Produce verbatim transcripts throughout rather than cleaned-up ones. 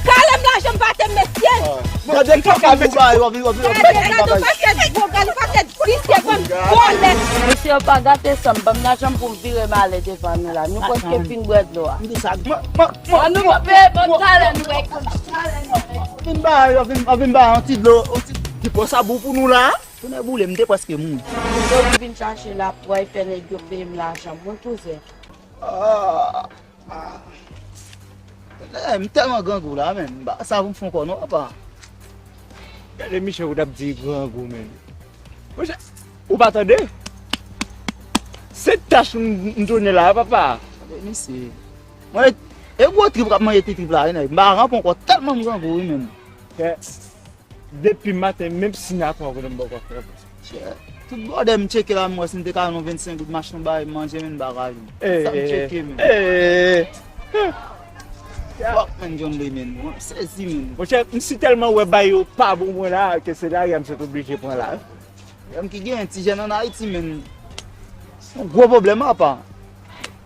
Kale m lajan m pa te mesye. Gade kaka m ba yo, w ap vin, w ap vin, w ap vin. Gade, gade yon pakèt gwo, gade yon pakèt visye, bann vòlè. Mesye yo pa gate san m, ban m lajan m pou m vire m ale devan nou la. Nou konn ke fin bwè dlo a. M di sa. Mwen, mwen, mwen, an nou pa peye bon talè nou wè konn talè nou wè. Vin ba yo, vin, vin ba yon ti dlo, yon ti, ti pwosab pou nou la. Tounen boule, m te prèske mouri. Yo ki vin chache la pou al fè nèg yo peye m lajan m, wi kouzen. Ah, ah. Eh, m tèlman grangou la, menm. M pa sav pou m fè ankò non, papa. Gade Michel, ou t ap di grangou, menm. Monchè, ou pa tande? Se tach m, m tounen la, papa. Tande, misye. Mwen, e gwo trip k ap manje ti trip la, wi, nèg. M pa ranpon ankò, tèlman m grangou, wi, menm. Depi maten, menm sinakwa kote m poko fè. Chè, tout bòdè m tcheke la, m wè si m te ka jwenn yon vennsenk goud machin bay manje, men m pa ka jwenn. Sa m tcheke, men. Fòk, men, John Lee, men. Mwen sezi, men. Monchè, m si tèlman wè bay yo pa bon mwen la, ke se lari a m sot oblije pran la. Menm ki gen ti jèn ann Ayiti, men. Se yon gwo pwoblèm apa.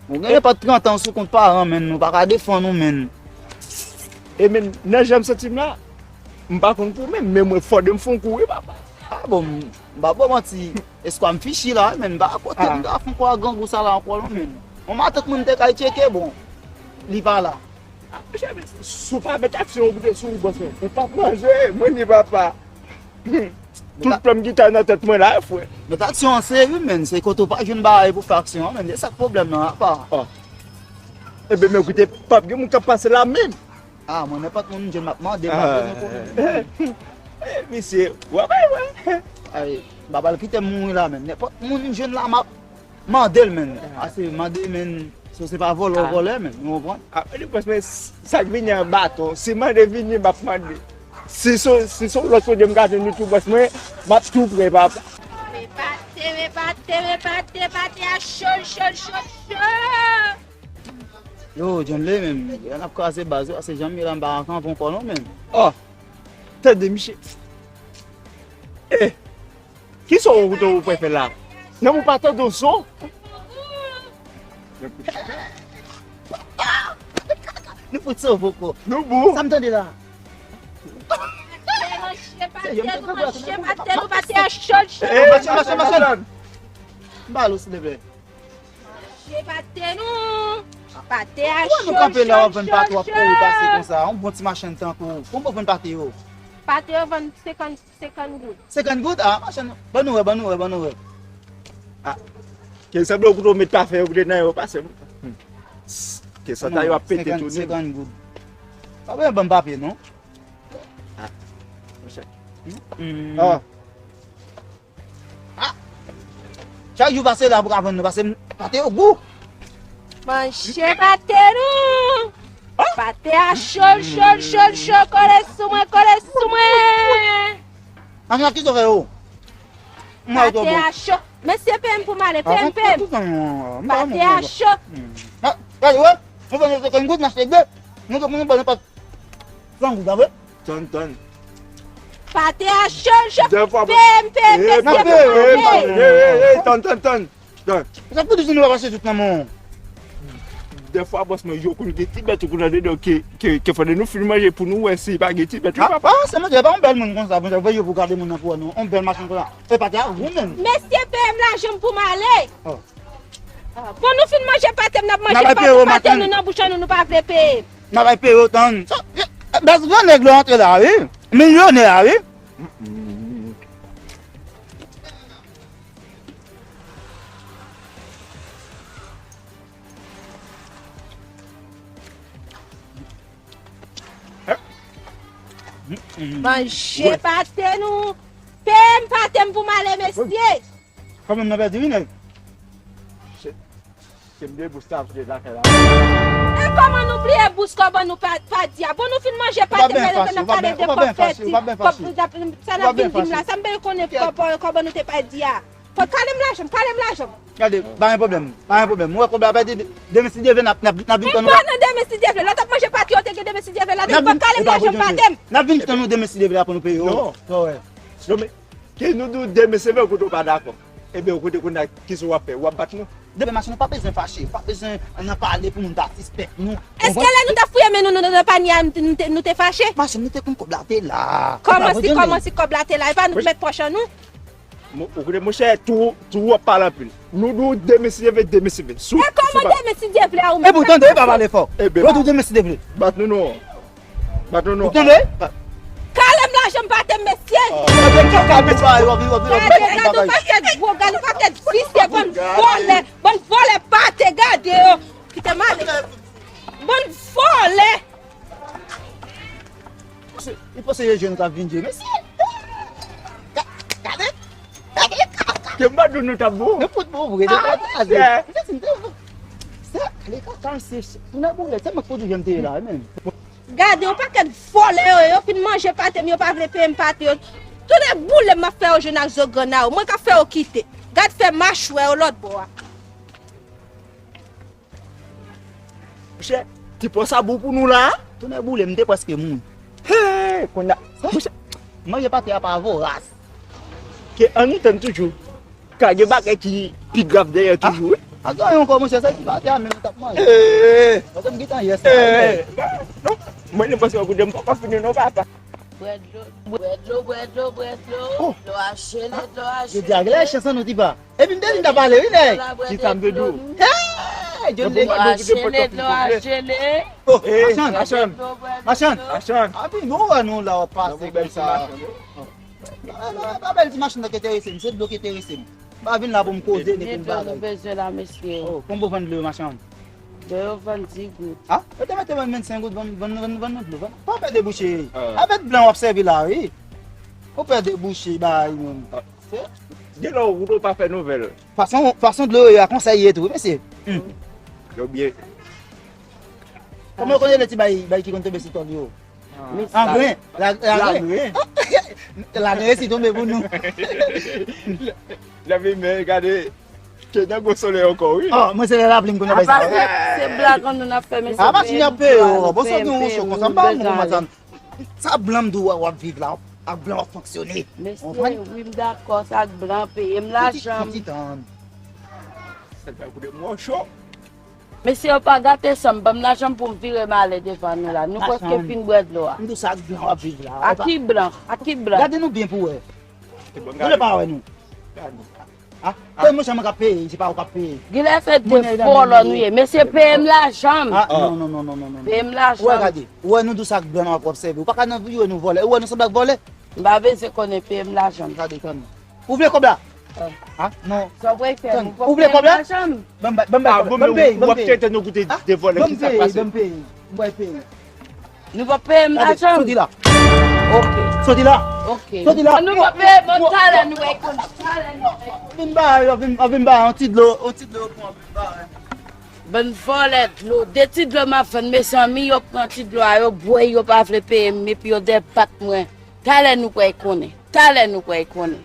Ou gen nenpòt trant an sou kont paran, men, nou pa ka defann ou, men. E men, nan jan m santi m la, m pa konn pou men, men mwen fò de m fon kou wi, papa. Ah bon, m pa ba w manti, eskwa m fichi la, men, m pa kote m ka fon kou a grangou sa la ankò non, men. Yon matant mwen m te kay tcheke, bon, li pa la. Ah, monchè, men, si w pa met aksyon ou kite sou ou, bòs mwen, ou p ap manje, mwen di papa. Tout plan m ki ta nan tèt mwen la, frè. Met aksyon an seri, men, se kote w pa jwenn bagay pou fè aksyon an, men, se sa k pwoblèm nan, apa. Ebyen, men, koute, p ap gen moun k ap pase la menm. Ah, mwen, nenpòt moun m jwenn m ap mande, m pa bezwen konnen. Eh, misye, w ap wè. Ay, m pa pral kite m mouri la, men. Nenpòt moun m jwenn la, m ap mande l, men. Ase mande, men, si w se pa vòlè, w vòlè, men. Ou konprann? Ah, men, bòs mwen, sa k vini an baton. Si mande vini, m ap mande. Si se, si se yon lòt kote m ka jwenn li tou, bòs mwen, m ap tou pre, papa. Men pate, men pate, men pate, pate a cho, cho, cho, cho. Yo, John Lee, menm, n ap kraze baz yo, se janm ye la, m pa rankontre ankò non, menm. Oh, tande, misye. Eh, kisa w, ou, ou prefere la? Non, ou pa tande yon son? Nou fout sove ankò. Nou bon. Sa m tande la? Mache, pate nou, mache, pate nou, pate a cho, cho. Eh, mache, mache, mache. M ba l ou, silvouplè. Mache pate nou. Pate a cho, cho, cho, cho. Pou nou kanpe la, w ap vann pate, w ap kouri pase konsa. Yon bon ti machann tankou w. Konbyen w vann pate yo? Pate yo vann senkant, senkant goud. Senkant goud? Ah, machann, ban nou wè, ban nou wè, ban nou wè. Ah. Ke sanble w koute w met pa fè yo koute nan yo pase. Hmm. Ke sa ta yo ap pete tounen. Senkant goud. Pa bezwen ban m papye, non. Ah. Monchè. Hmm. Ah. Ah! Chak jou pase la pou ka vann nou, pase pate yo gou. Manje pate nou. Pate a cho, cho, cho, cho, kole sou mwen, kole sou mwen. Machann, ki zafè yo? Pate a cho. Mesye, peye m pou m ale, peye m, peye m. Pate a cho. Gade, wè, mwen vann yo senkant goud, m achte de. Nou te konn ban nenpòt San goud, pa vre? Tann, tann. Pate a cho, cho. Peye m, peye m, mesye, pou m ale. Tann, tann, tann. Sa pou di si nou pa pase tout nan men w. Dèfwa, bòs mwen, yo konn gen ti bèt ou konn andedan ke, ke, ke fò de nou fin manje pou nou wè si pa gen ti bèt, wi, papa. Ah, se manje, pa yon bèl moun konsa, bon, voye yo pou gade moun nan pou wè nou. Yon bèl machann konsa. E pate a gou menm. Mesye, peye m lajan m pou m ale. Bon, nou fin manje pate m, n ap manje pate nou nan bouch an nou, nou pa vle peye. N a bay peye yo, tann. Sa, bèl gran nèg la antre la, wi. Milyonè a, wi. Manje pate nou. Peye m pate m pou m ale, mesye. Kanmenm nan pèdi wi nèg. Se m bliye bous la, m bliye lakay la. E kòman nou bliye bous kòb nou pa, pa di a? Bon, nou fin manje pate m, nou kale de kòb pèdi. Sa n ap vin di m la, sa m bezwen konnen kòb, kòb nou te pa di a. Fò kale m lajan m, kale m lajan m. Gade, pa gen pwoblèm, pa gen pwoblèm. Ou wè kòb la pèdi, demen si Dye vle n ap, n ap, n ap vin tann nou. Mwen pa nan demen si Dye vle, lè w t ap manje pate yo te gen demen si Dye vle la, fò kale m lajan m pate m. N ap vin tann nou demen si Dye vle la pou nou peye yo. Non. Non, men, ke nou di w demen, se vre, ou kote w pa dakò. Ebyen, ou kote kounye a, kisa w ap fè? W ap bat nou? Demen machann, nou pa bezwen fache, pa bezwen nan pale pou moun ta sispèk nou. Èske lè nou t ap fouye men nou nan panye a, nou te, nou te, nou te fache? Machann, nou te konn kòb la te la. Kòman si, kòman si kòb la te la? E pa nou k mèt pòch an nou? Ou konnen, monchè, tou, tou w ap pale anpil. Nou di w demen si Dye vle, demen si Dye vle. E kòman demen si Dye vle a ou menm? Epi w tande, pa pale fò. Yo di w demen si Dye vle. Bat nou non. Bat nou non. Ou tande? Kale m lajan m pa te mesye. Gade, gade, yon pakèt gwo, gade yon pakèt visye, bann vòlè, bann vòlè pate, gade yo. Kite m ale. Bann vòlè. Ou panse yo jwenn k ap vin jwe, mesye? Gade, gade, gade. Ke m pa di w nou t ap bon. Nenpòt bon vre, nenpòt bon vre. Sa, kale kaka, se, se, tounen boulèt, se mwen k pwodui jan m te ye la, menm. Gade, yon pakèt vòlè yo ye, yo fin manje pate m, yo pa vle peye m pate yo. Tounen boule m ap fè yo jwenn ak zo grann a yo. Mwen k ap fè yo kite. Gad fè machwè yo lòt bò a. Monchè, ti pòs a bon pou nou la. Tounen boule m, m te prèske mouri. Hey, konnya. Monchè, manje pate a pa voras. Ke ann tann toujou. Ka gen bagay ki pi grav dèyè toujou, wi. A gen ankò, monchè, se ti pate a menm nou t ap manje. Paske m gentan yès la. Non, mwen, m panse w koute m poko fini non, papa. Bwè dlo, bwè dlo, bwè dlo, bwè dlo. Dlo a jele, dlo a jele. Jodi a gen lè chans an nou ti pa. Epi m te di m ta pale, wi, nèg. Ki sa m te di w? Hey, John Lennon. Dlo a jele, dlo a jele. Oh, machann, machann. Machann. Machann. Api nou wè nou la w ap pase konsa. Pa, pa, pa bèl ti machann nan ki enterese m, se dlo ki enterese m. M pa vin la pou m koze ni pou m pale. Dlo nou bezwen la, mesye. Oh, konbyen w vann dlo yo, machann? Dlo yo vann dis goud. Ah, yo te mete vann vennsenk goud, vann, vann, vann, vann nou dlo, vann. Pa pèdi bouche. Avèk blan w ap sèvi la, wi. Ou pèdi bouche, bay, menm. Gen lè ou pa fè nouvèl. Fason, fason dlo yo ye a, konsa l ye tou, wi, mesye. Yo byen. Kòman yo konn rele ti bay, bay ki konn tonbe sou tòl yo? Angren. Lagren. Lagren si tonbe pou nou. Lè vin men gade ke nan gwo solèy ankò, wi. Oh, mwen se lè lapli m konn bay sa. Se blag an nou n ap fè, mesye. A pa si n ap peye yo. Bon, sa gen yon cho konsa, m pa yon moun konn sa. Sa blan m di w w ap viv la, ak blan w ap fonksyone. Mesye, wi, m dakò, sa ak blan peye m lajan m. Ti tann. Sa ta koute m yon cho. Mesye yo pa gate san m, ban m lajan m pou m vire m ale devan nou la. Nou prèske fin bwè dlo a. M di w sa ak blan w ap viv la. A ki blan? A ki blan? Gade nou byen pou w wè. Ou pa wè nou? Ah, mwen sèlman k ap peye, se pa ou k ap peye. Genlè se de vòlò nou ye. Mesye, peye m lajan m. Ah, non, non, non, non, non, non. Peye m lajan m. Ou wè, gade. Ou wè nou di w sa ak blan w ap sèvi. Ou pa ka nan vire nou vòlè. Ou wè nou sanble ak vòlè. M pa bezwen konnen, peye m lajan m. Gade, tann. Ou vle kòb la? Ah, non. Sa w pral fè? Tann. Ou vle kòb la? Ban m bay, ban m bay kòb la. Ban m peye, ban m peye. W ap tenten nou koute de vòlè, ki sa k pase? Ban m peye, ban m peye. M pral peye. Nou p ap peye m lajan m? Soti la. Ok. Soti la. Ok. Soti la. Nou p ap peye, bon, talè nou wè konn, talè nou wè konn. Vin ba yo, vin, vin ba yon ti dlo, yon ti dlo pou mwen, vin ba yo. Bann vòlè dlo, de ti dlo m ap vann, mezanmi, yo pran ti dlo a, yo bwè, yo pa vle peye m, epi yo debat mwen. Talè nou pral konnen. Talè nou pral konnen.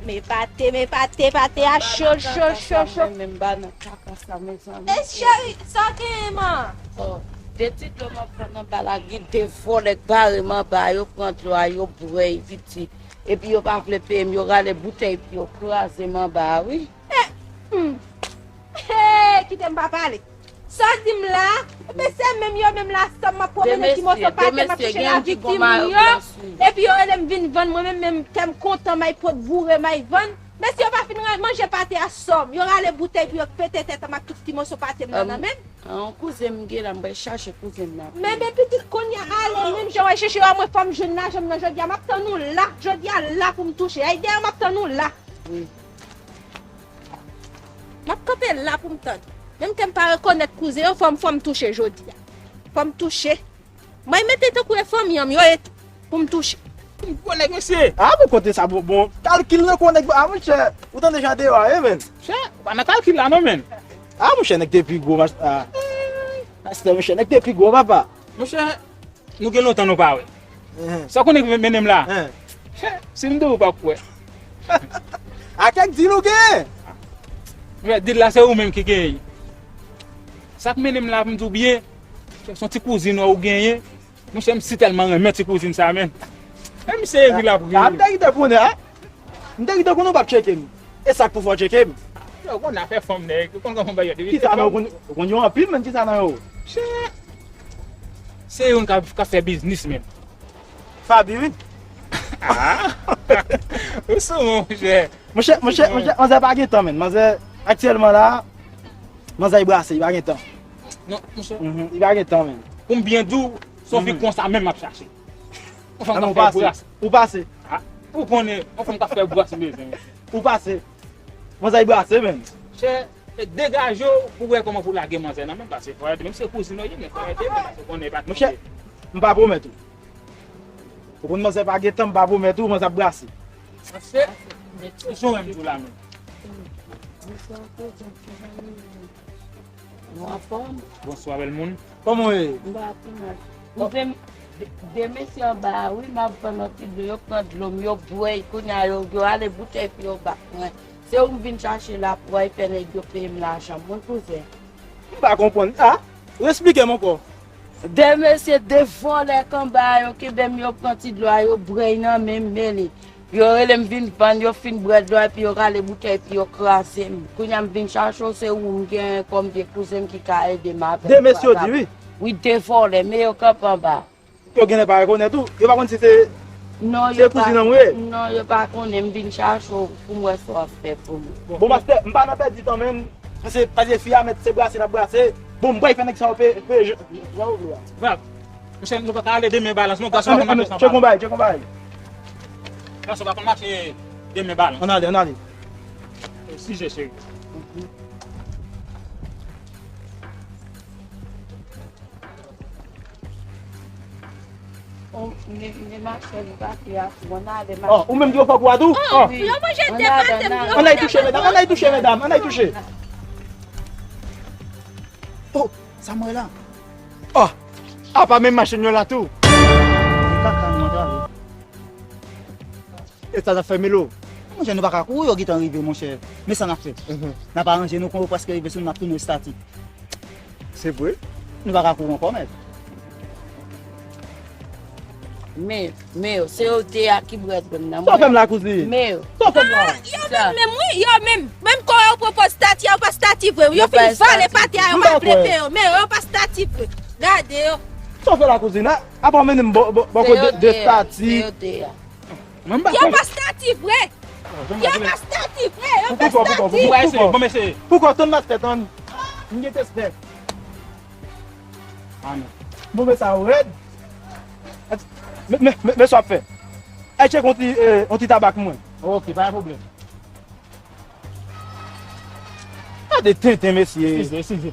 Men pate, men pate, pate a cho, cho, cho, cho. Men m pa nan kaka sa, mezanmi. E cheri, sa w genyen, man? Oh, de ti dlo m ap pran nan ba la, gen de vòlè k bare m anba, yo pran dlo a, yo bwè, piti. Epi yo pa vle peye m, yo rale boutèy, epi yo kraze m anba a, wi. Eh, hmm. Hey, kite m pa pale. Sa w di m la, ebyen se menm yo menm la, sa m ap pwomene ti moso pate, m ap chèche laviktim yo, epi yo rele m vin vann, mwen menm, menm kè m kontan, m ay pot boure, m ay vann. Mesye yo pa fin ra-, manje pate a sòm, yo rale boutèy pou yo pete tèt an ak tout ti moso pate m nan nan men m. An, kouzen m gen la, m pral chache kouzen m nan. Men, men pitit kounye a ale, menm jan w al chèche yo a mwen, fò m jwenn lajan m nan jodi a, m ap tann ou la, jodi a la pou m touche. Ay dèyè m ap tann ou la. Wi. M ap kanpe la pou m tann. Menm ke m pa rekonèt kouzen yo, fò m, fò m touche jodi a. Fò m touche. Mwen mete tankou e fanmi an m yo ye tou, pou m touche. Bon nèg mesye. A bon kote sa bon, bon. Kalkil nan kou nèg a monchè. Ou tande jan deyò a ye, menn. Chè, ou pa nan kalkil la non, menn. A monchè, nèg te pi gwo, mach-, a. Pastè, monchè, nèg te pi gwo, papa. Monchè, nou gen lontan nou pa wè. Sa w konnen ki mennen m la? Chè, si m di w ou p ap kwè. A kèk dil ou gen? Monchè, dil la se ou menm ki genyen. Sa k mennen m la pou m di w byen, se yon ti kouzin ou genyen. Monchè, m si tèlman renmen ti kouzin sa, menn. E misye ri l ap ri. Ap dèyè de bonè, a? M te ri tankou nou p ap tcheke m. E sa k pou fè w tcheke m? Yo, konn afè fanm, nèg. Ou konn kòman bagay yo depi. Kisa nan yo konn, yo konn yo anpil, menm kisa nan yo? Chè. Se youn k ap, k ap fè biznis, menm. Fabi, wi. Ah! Ou sou, monchè. Monchè, monchè, monchè, manzè pa gen tan, menm. Manzè, aktyèlman la, manzè, li brase, li pa gen tan. Non, monchè. Mhm, li pa gen tan, menm. Pou m byen di w, se yon fi konsa menm m ap chache. Yon fanm k ap fè bras. Ou pase. Ah, ou konnen, yon fanm k ap fè bras, m bezwen. Ou pase. Manzè, li brase, menm. Chè, degaje w pou w wè kòman pou w lage manzè nan men, paske fò ede, menm si se kouzin ou ye, men fò ede, ou konnen, pa. Monchè, m pa pwomèt ou. Ou konn manzè pa gen tan, m pa pwomèt ou, manzè ap brase. Paske, se jan w wè m di w la, menm. Nou anfòm? Bonswa, bèl moun. Kòman w ye? M pa pi mal. Kouzen m, de, de mesye anba a, wi, m ap vann yon ti dlo, yo pran dlo m, yo bwè, kounye a yo, yo rale boutèy pou yo bat mwen. Se ou m vin chache la pou al fè nèg yo peye m lajan m, wi, kouzen. M pa konprann. Ah, esplike m ankò. De mesye, de vòlè k anba a, yo kenbe m, yo pran ti dlo a, yo bwè nan men m, men li. Yo rele m vin vann, yo fin bwè dlo a, epi yo rale boutèy, epi yo kraze m. Kounye a m vin chache w, se ou m gen kòm de kouzen m ki ka ede m avèk. De mesye w di, wi. Wi, de vòlè, men yo kanpe anba. Yo genlè pa rekonèt ou. Yo pa konn si se, non, se kouzin an m ye. Non, yo pa konnen, m vin chache w pou m wè sa w ap fè pou mwen. Bon, pastè, m pa nan pèdi tan menm. Paske, paske fi a mèt se brase l ap brase. Bon, m pral fè nèg sa yo pe, pe, jan yo vle a. Monchè, nou pa ka ale de men balans, non, gason pa konn mache san balans. Tcheke yon bagay, tcheke yon bagay. Gason pa konn mache de men balans. Ann ale, ann ale. Sijè, cheri. Oh, men, men mache, li pa fè a tou, ann ale, mache. Oh, ou menm ki yo fè kou a tou? Oh, wi. Yo manje de pate m, yo manje de pate m. Ann al touche, medam, ann al touche, medam, ann al touche. Oh, sa m wè la? Oh, apa menm machin yo la tou? Kaka nou antrave. E sa n ap fè, Melo? Monchè, nou pa ka kouri, yo gentan rive, monchè. Men sa n ap fè. Mhm. N ap aranje nou, kon yo prèske rive sou nou, n ap tounen estati. Se vre? Nou pa ka kouri ankò, mèt. Men, men, se yo de a ki bwè dlo m nan. Sa w fè m la, kouzin? Men. Sa w fè m la? Ah, yo menm, menm, wi, yo menm. Menm kò yo pran pòz stati, yo pa stati vre. Yo fin vale pati a, yo pa vle peye yo. Men yo pa stati vre. Gade yo. Sa w fè la, kouzin? Apa w mennen m bò, bò, bò kote de, de stati? Se yo de a. Yo pa stati vre. Yo pa stati vre. Yo pa stati. Pou kò, pou kò, pou kò, pou kò. Pou kò, tann mastè, tann. M gen testè. Ah, non. Bon, men sa rèd. Men, men, men, men sa w ap fè. Al tcheke yon ti, eh, yon ti tabak mwen. Ok, pa gen pwoblèm. Gade tenten, mesye. Eskize, eskize.